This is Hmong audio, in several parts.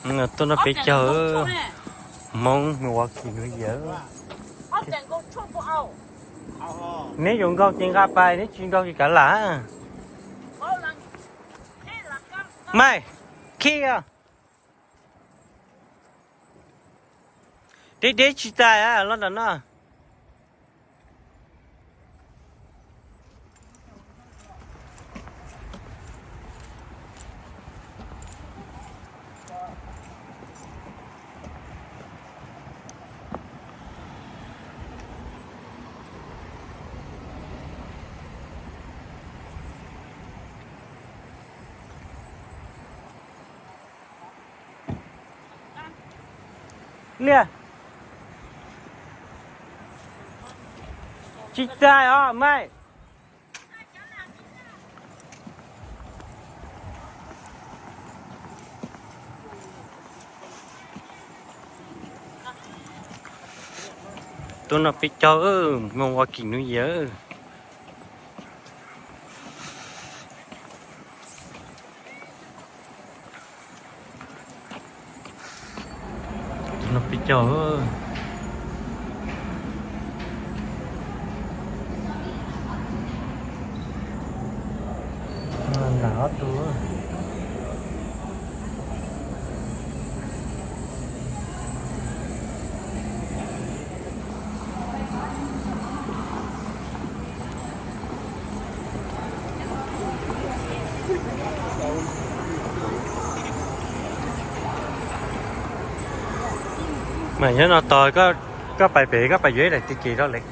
Tuaj noj peb caug, Hmoob mus ua kis nus yawm. Neb yuav nkaug ces nqa pais, neb tsis nkaug ces kav lam. Maj, khij os. Deb deb tsis tas los nram no. Liaj, tsis tas os maj. Tuaj noj peb caug, mus ua kis nus yawm. Tuaj noj peb caug, nram ob tug. Mas nyob no tos, koj pais pem, koj pais yuav ib daim ticket rau lawv.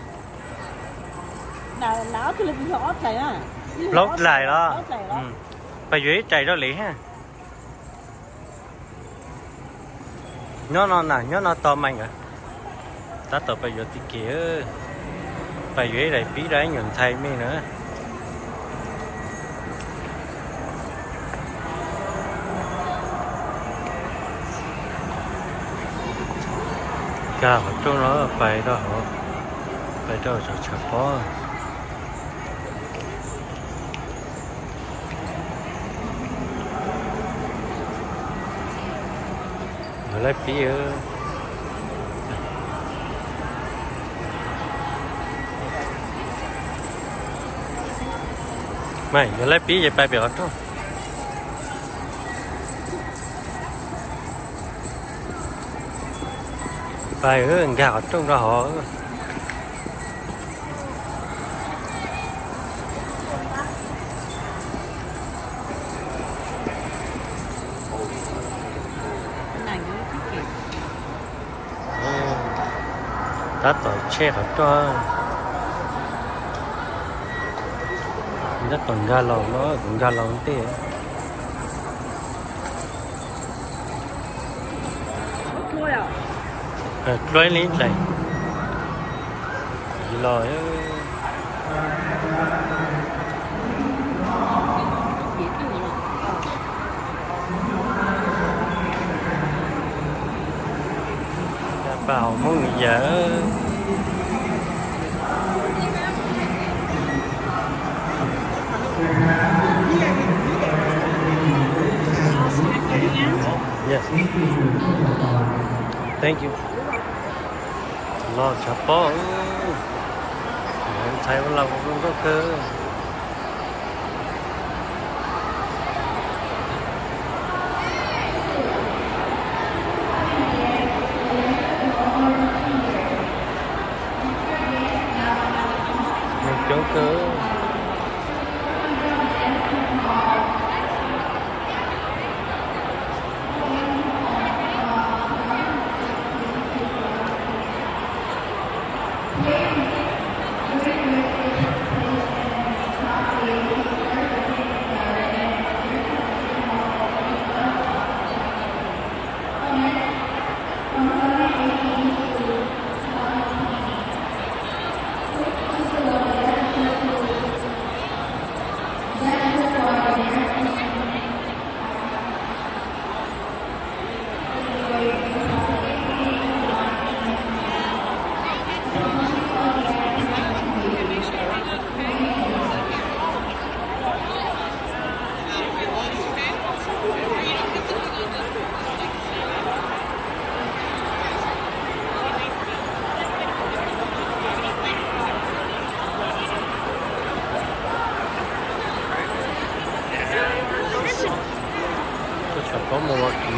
Plaub daim los? Pais yuav ib daim rau lawv ha. Nyob no na, nyob no tos mas nkawd. Tab tom pais yuav ticket, pais yuav ib daim pib rau ib nyuag ntxhais me na. Nkag qhov rooj no pais rau hauv, pais rau saum tshav pob. Yuav laib pib, mas yuav laib pib ces pais pem qhov rooj. Pais nkag qhov rooj rau hauv. Tab tom tshem qhov rooj, tab tom nkag los no, kuv nkag los ntej. Dluab li ntawd los. Pab hauv Hmoob nws yawm. Yes. Thank you. Los tshav pob, ntxhais ua laj ua nkauj kawg. Neeg coob kawg. Mus ua kiv.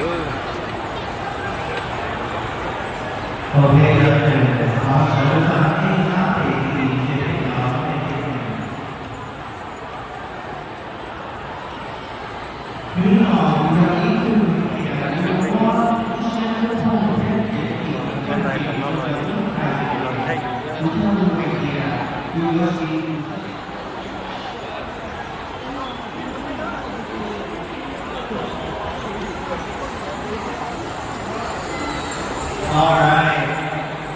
All right.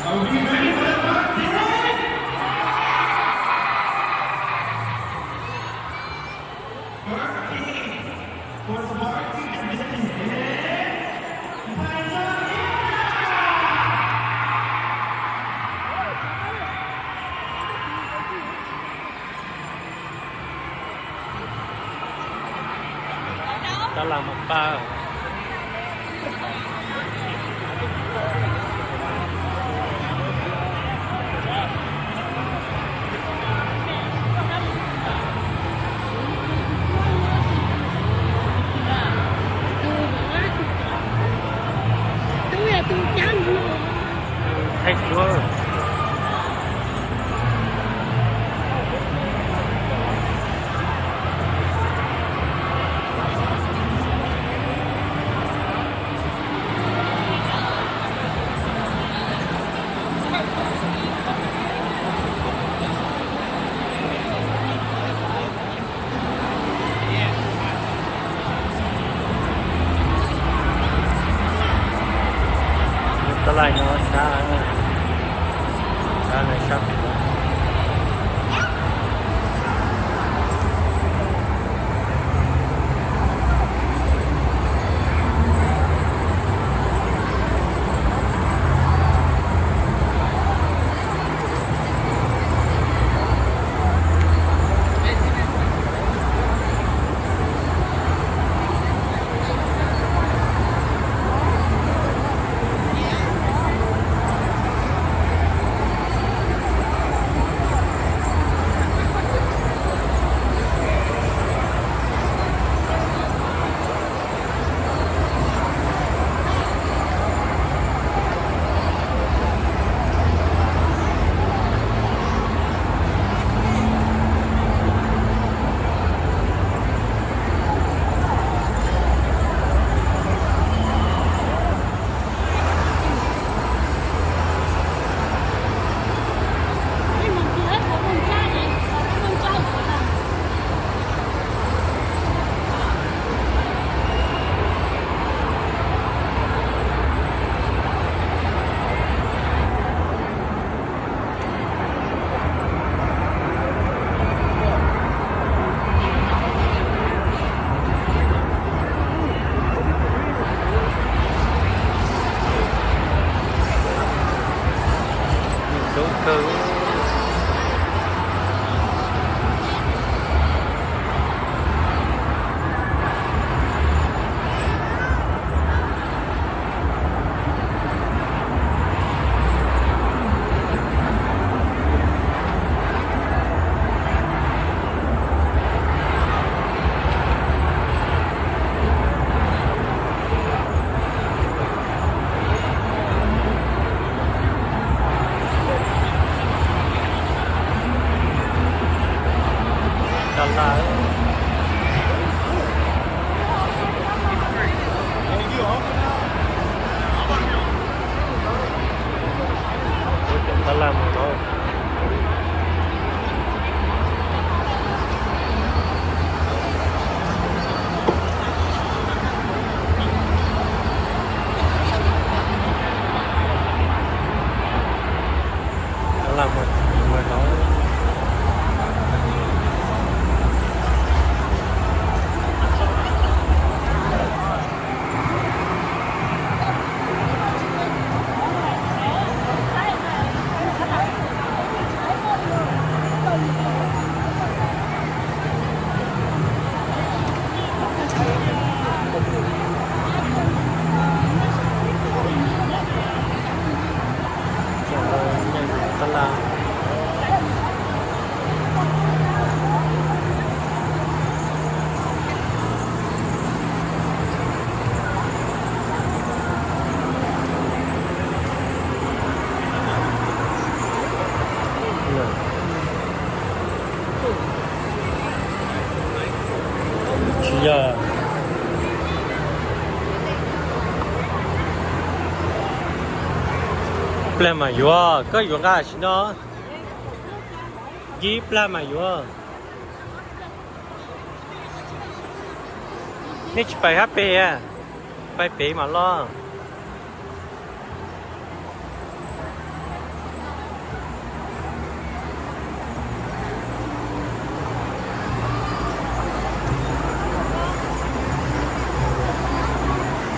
Are we ready for the first game? First game for the varsity division is Pioneer. Tab laj mas pab. Thaij duab. Tab laj no sab, sab no sab. Plag mas yuav, koj yuav nqa tsis no? Ib plag mas yuav. Nej tsis pais hab pem, pais pem mas los.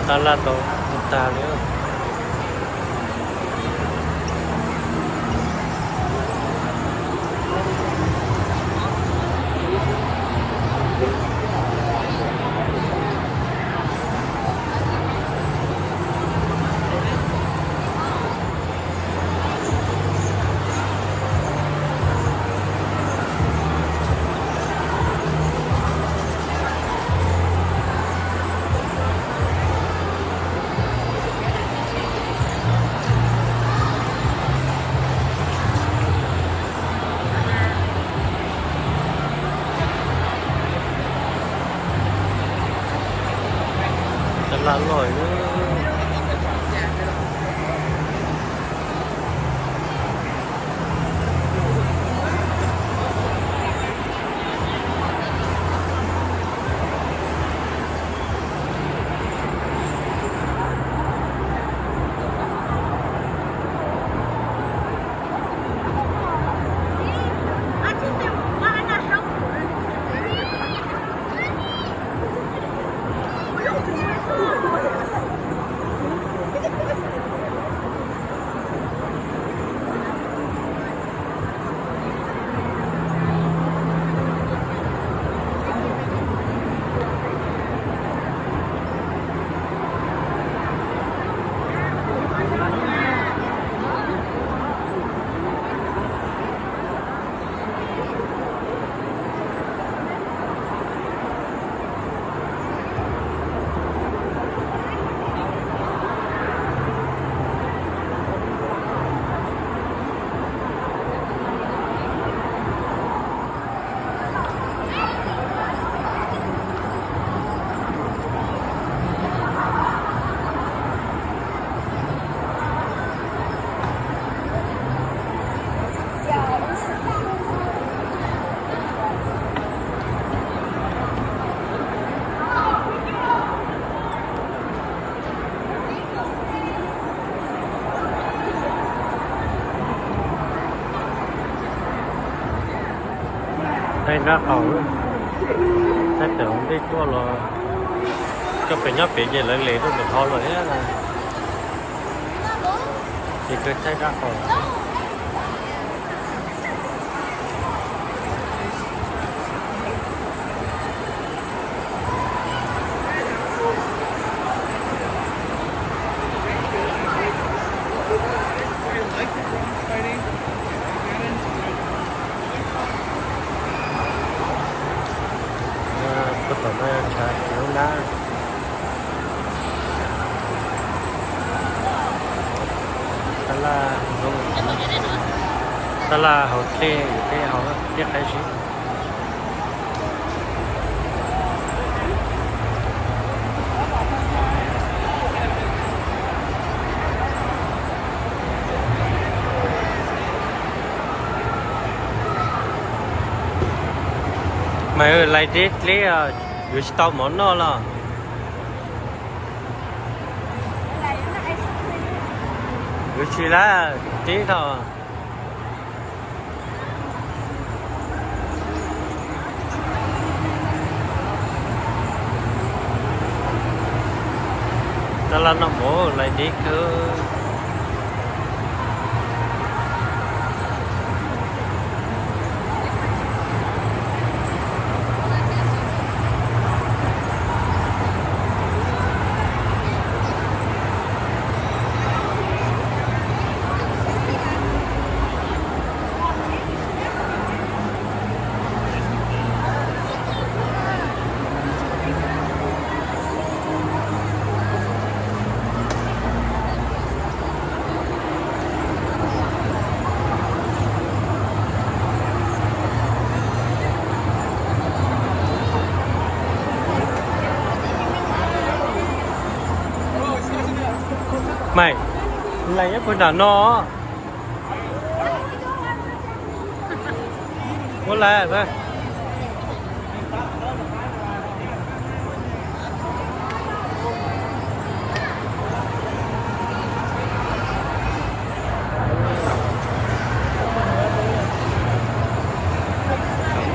Tab laj tau tag li. Tab laj loj. Thaij nrab qaum, thaij tawm ntej tuaj los, cov pem nyob pem ces lawv les rau ntawm hov lawm thiab. Ces kawg thaij nrab qaum. Puag tom no tshav tsis lub nab. Tab laj, tab laj hauv txhej, txhej hauv txhej qab zib. Mas lais deb deb, yuav tsis tau mov noj los? Yuav tsis lab deb thaum. Tab laj noj mov lais deb kawg. Mej, Leej nyob puag nram no. Ua li.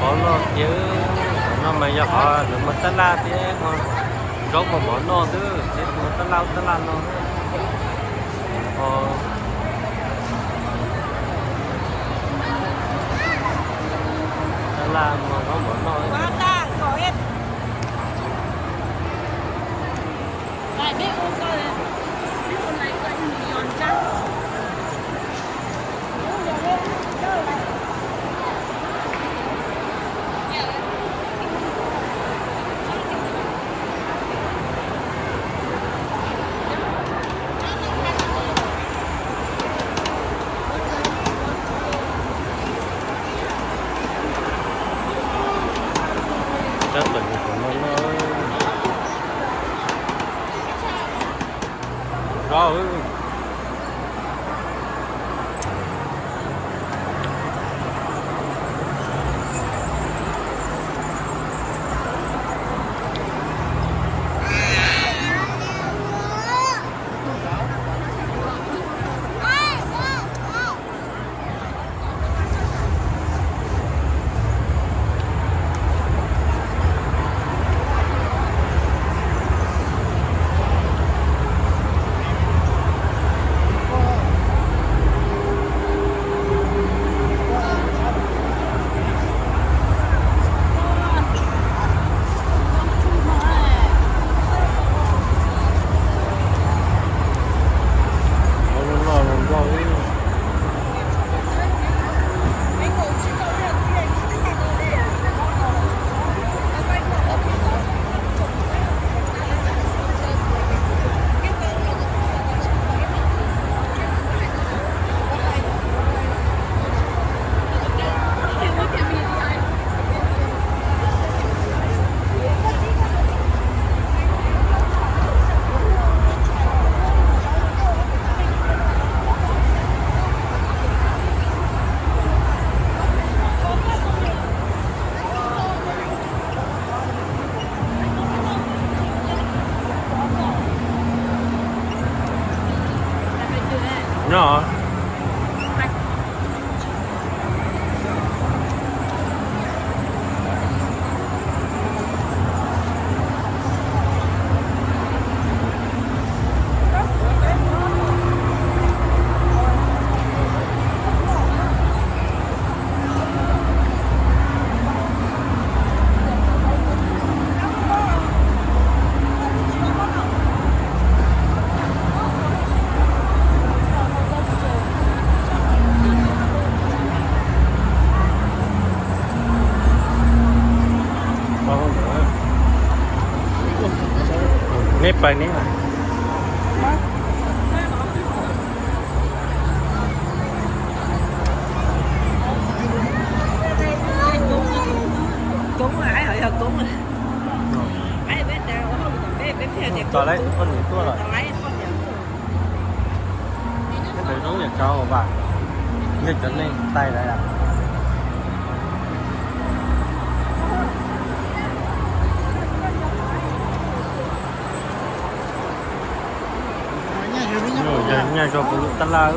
Mov noj thiab, no mas yog qhov lawv muag tab laj thiab, zaub muag mov noj xwb, tsis muag tab laj tab laj no. Tab laj muag zaub mov noj. No. Neb pais neb. Tos lawv tus poj niam tuaj lawm. Neb pem zoo yam cov uas vam, nej cov neeg tais lawm. Nyaj zog puv lub tab laj.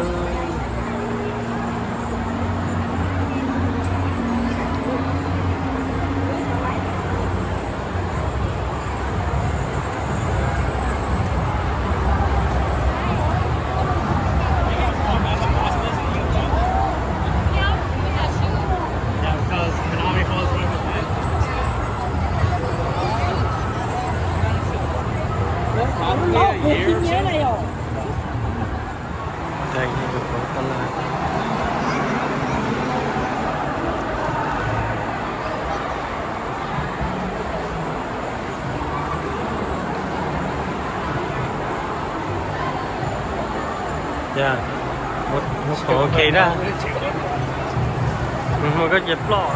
Mus qhov ua ke na. Mus koj ces ploj.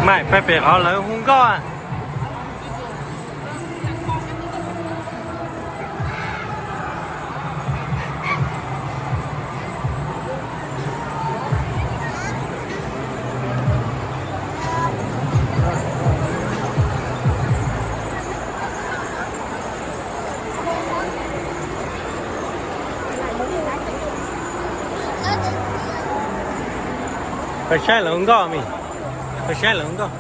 Mas peb pem qhov lawv hu nkoj. Koj saib lawv hu nkoj, Mim. Koj saib lawv hu nkoj.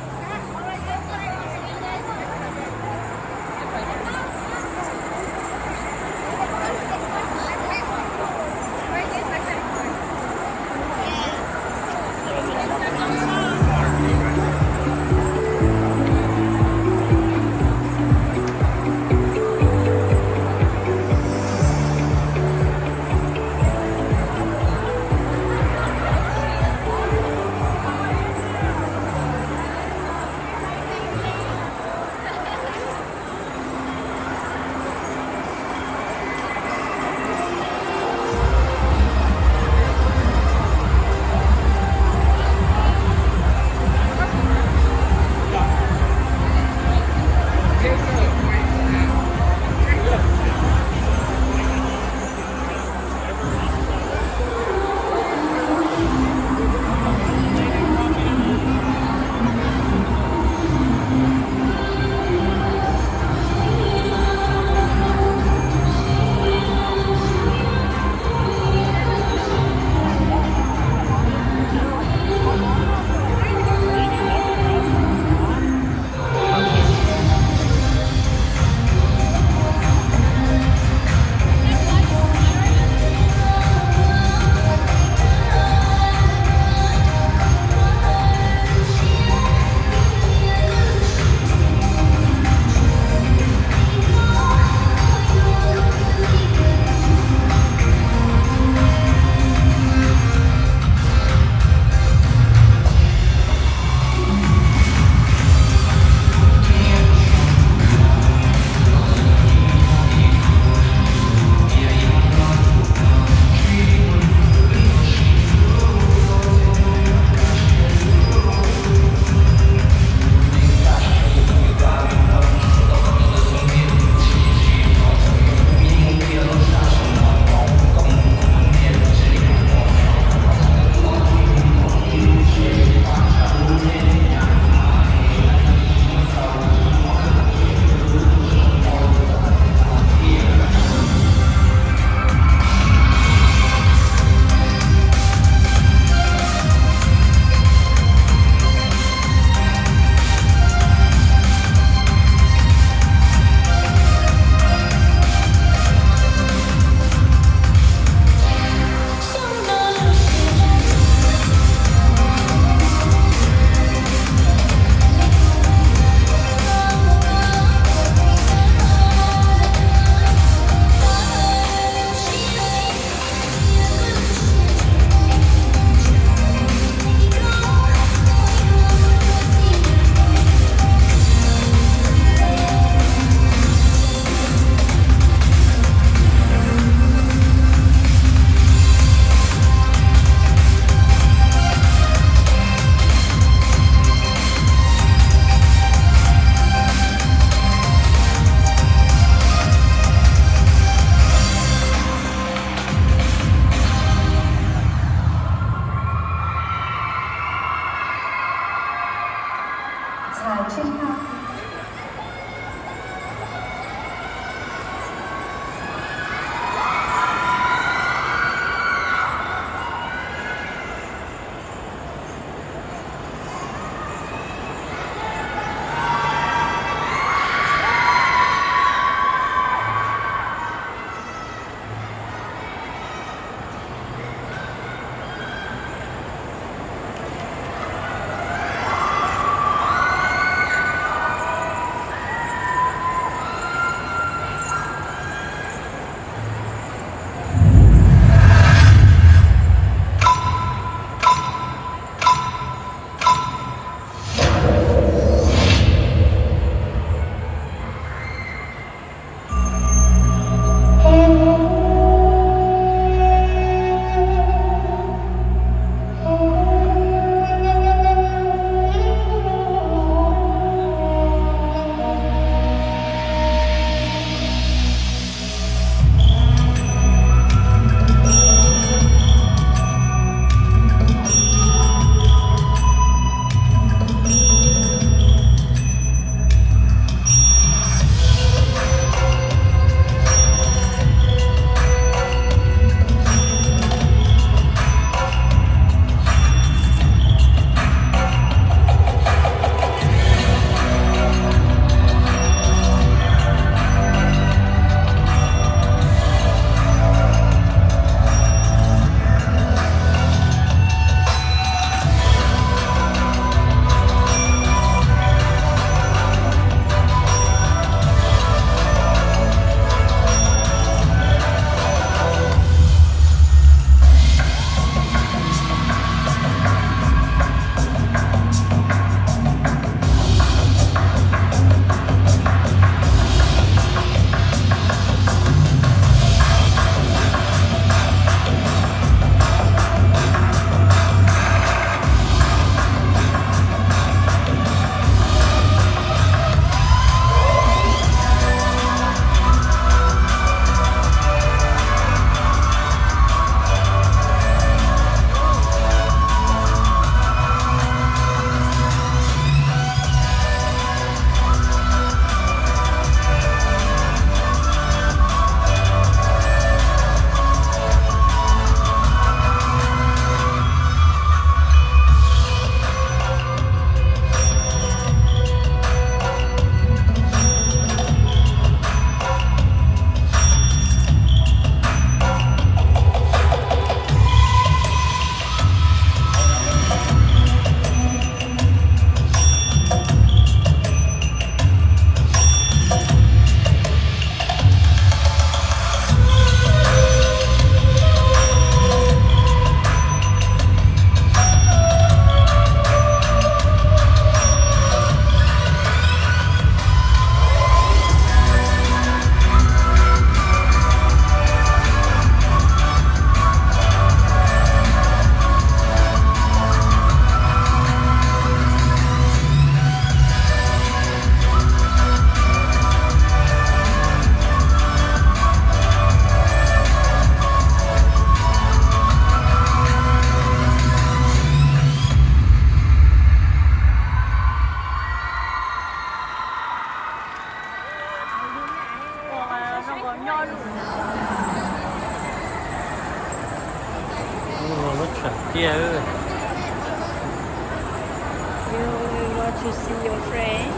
To see your friend.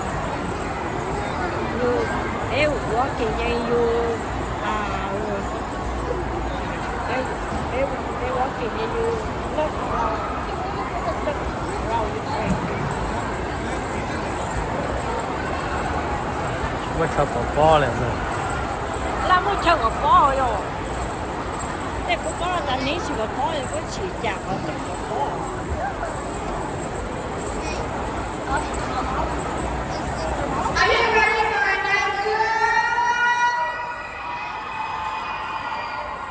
You, they walking near you. Uh, they, they, they walking near you. Look around. Look around your friend. Muab tshaw pov pob lawm. Laj muab tshaw pov pob yom. Tej kuv pob tas neb tsis pov pob, kuv tsis cas pov pob. Are you ready for a night club?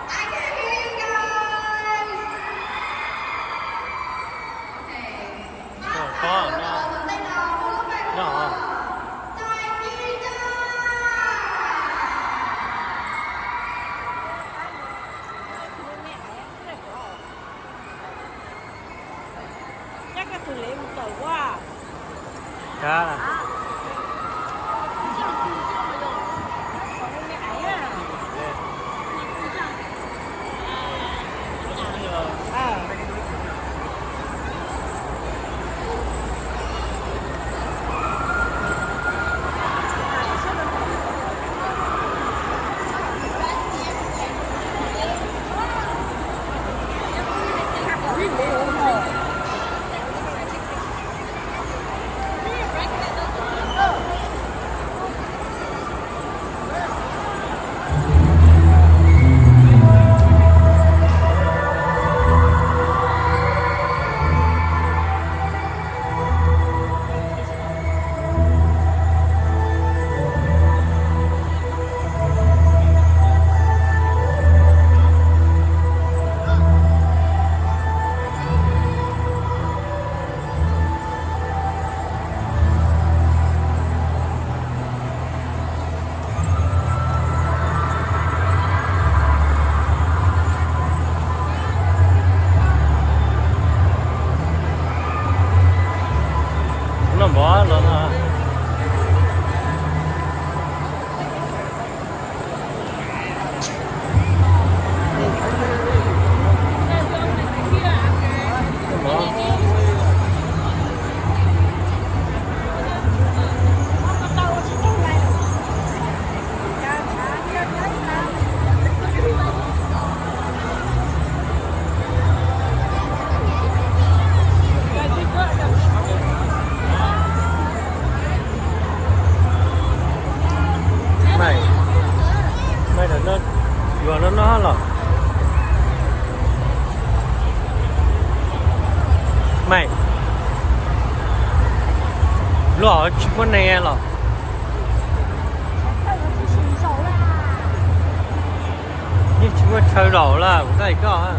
I can hear you guys. Okay. Nyob hov, nyob hov. Noj mov los no. Maj, maj, yuav no no los. Maj, luaj tsis muaj neeg los. Yeej tsis muaj chaw zaum lawm kuv txhais koj.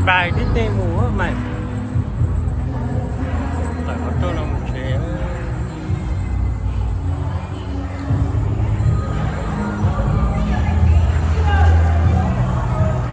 Pais tib teg mus mas, tawm qhov rooj no mus